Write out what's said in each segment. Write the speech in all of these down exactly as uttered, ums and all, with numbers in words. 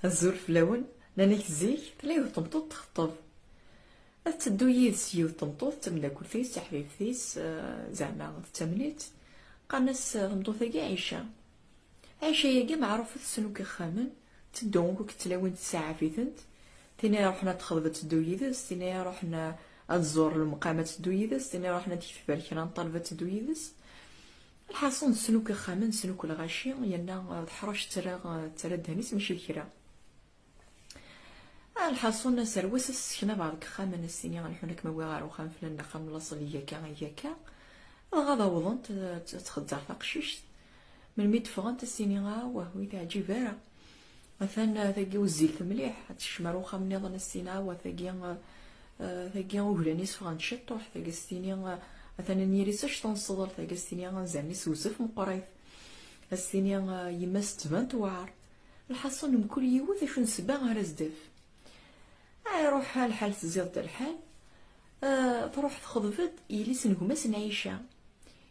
Azul fell-awen. Nnan-ak zik tella yiwet tmeṭṭut txeṭṭeb. Ad teddu yid-s yiwet tmeṭṭut, d tameddakelt-is, d taḥbibt-is, eh, zeɛma tettamen-itt. Qqaren-as, eh, tmeṭṭut-agi Ɛica. Ɛica-agi meɛrufet s nnuk ixxamen, teddu ukud tlawin tesɛaf-itent. Tin iruḥen ad texḍeb ad teddu yid-s, tin iruḥen ad tẓur lemqam ad teddu yid-s, tin iruḥen ad tekteb ar kra n ṭṭaleb ad teddu yid-s. Lḥaṣun, s nnuk ixxamen, s nnuk lɣaci, yerna, eh, teḥṛec ttra, ttra ddehn-is mačči d kra. Ah, lḥaṣun, serwas ad s-sseknabeɣ deg ixxamen, ad s-tini, "Lḥun ad kem-awiɣ ɣer uxxam flan, d axxam n laṣel, iga akka, iga akka." Dɣa ad awḍent, eh, ad txezzeɛ taqcict. Melmi d-ffɣent, ad s-tini, "Ah, wah, ur yi-teɛǧib ara. Atan, eh, tagi wezzilet mliḥ." Ad tekcem ar uxxam nniḍen, ad s-tini, "Ah, wah, tagi, eh, eh, tagi uglan-is ffɣen ciṭṭuḥ." Tagi ad s-tini, eh, "Atan anyir-is act n sḍel." Tagi ad s-tini, "Anzaren-is wzef meqqrit." Ad s-tini, eh, "Yemma-s tban tewɛer." Lḥaṣun, mkul yiwet acu n ssebba ara s-d-taf. Ah, iruḥ lḥal, tezziḍ-d lḥal. Ah, truḥ texḍeb-d yelli-s n gma-s n Ɛica.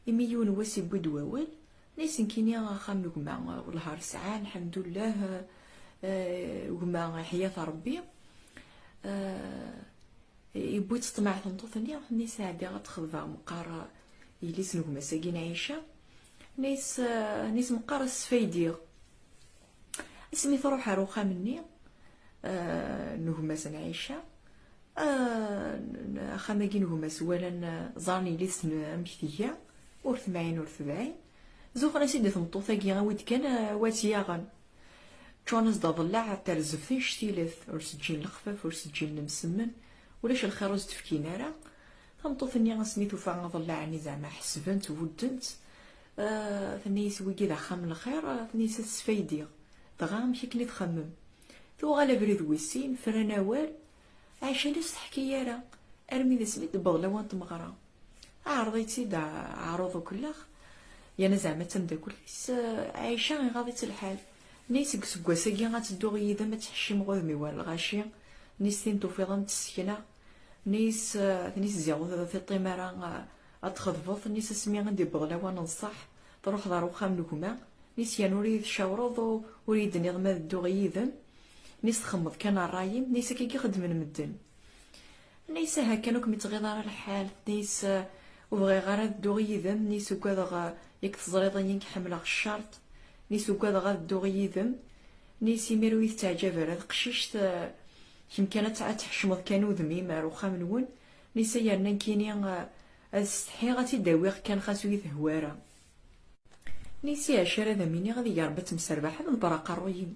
Imi yiwen wass yewwi-d wawal, nnan-as, "Nekkini axxam n gma, ah, wellah ar sɛan, lḥemdullah, ah, gma iḥya-t Ṛebbi." Ah, yewwi-tt ṭṭmeɛ tmeṭṭut-nni, nnan-as, "Ɛeddi ad xeḍbeɣ meqqar, ah, yelli-s n gma-s-agi n Ɛica." Nnan-as, ah, nnan-as, "Meqqar ad s-sfaydiɣ." Asmi truḥ ar uxxam-nni, eh, n gma-s n Ɛica, eh, n-, axxam-agi n gma-s, walan, eh, ẓran yelli-s n-, amek tga, ur temɛin ur tebɛin. Zuxen-as-id i tmeṭṭut-agi, awi-d kan, eh, wa tt-yaɣen. Ččuren-as-d aḍellaɛ, terzef tinctilat, ur s-ǧǧin lexfaf, ur s-ǧǧin lemsemmen, ulac lxir ur s-d-fkin ara. Tameṭṭut-nni asmi tufa aḍellaɛ-nni, zeɛma ḥesben-tt, budden-tt, eh, tenna-yas, "Wigi d axxam n lxir," eh, tenna-yas, "Ad sfaydiɣ." Dɣa amek akken i txemmem? Tuɣal abrid wis sin, fran awal, Ɛica ur s-teḥki ara, armi d asmi d-tewweḍ lawan n tmeɣra. Ɛreḍ-itt-id, ɛreḍ ukellax, yerna zeɛma d tameddakelt-is, eh, Ɛica iɣaḍ-itt lḥal. Nnan-as, "Seg useggas-agi ad tedduɣ yid-m, ad ttḥeccimeɣ udem-iw ar lɣaci." Nnan-as, "Tin tufiḍ am tsekna." Nnan-as, eh, nnan-as, "Ziɣ ur tiṭ-im ara, eh, ad txeḍbeḍ." Nnan-as, "Asmi i d-yewweḍ lawan n ṣṣeḥ, truḥeḍ ar uxxam n gma." Nnan-as, "Yerna ur iyi-tcawreḍ, u-, ur iyi-d-tenniḍ ma ad dduɣ yid-m." Nnan-as, "Txemmeḍ kan ṛṛay-im." Nnan-as, "Akka i xeddmen medden." Nnan-as, "Aha kan, ur kem-ittɣiḍ ara lḥal." Nnan-as, "Ur bɣiɣ ara ad dduɣ yid-m." Nnan-as, "Ugadeɣ, eh, yak teẓriḍ-iyi, nekk ḥemmleɣ ccerṭ." Nnan-as, "Ugadeɣ ad dduɣ yid-m." Nnan-as, "Imir ur yi-tettaɛǧab ara teqcict, eh, kemm kan ad tt-, ad tḥecmeḍ kan udem-im ar uxxam-nwen." Nnan-as, "Ay, yerna nekkini, eh, ad setḥiɣ ad tt-id-awiɣ kan xas ur yi-tehwi ara." Nnan-as, "Ihi acu ara d am-iniɣ, ad ig Ṛebbi ad temserbaḥeḍ, ḍebber aqerruy-im."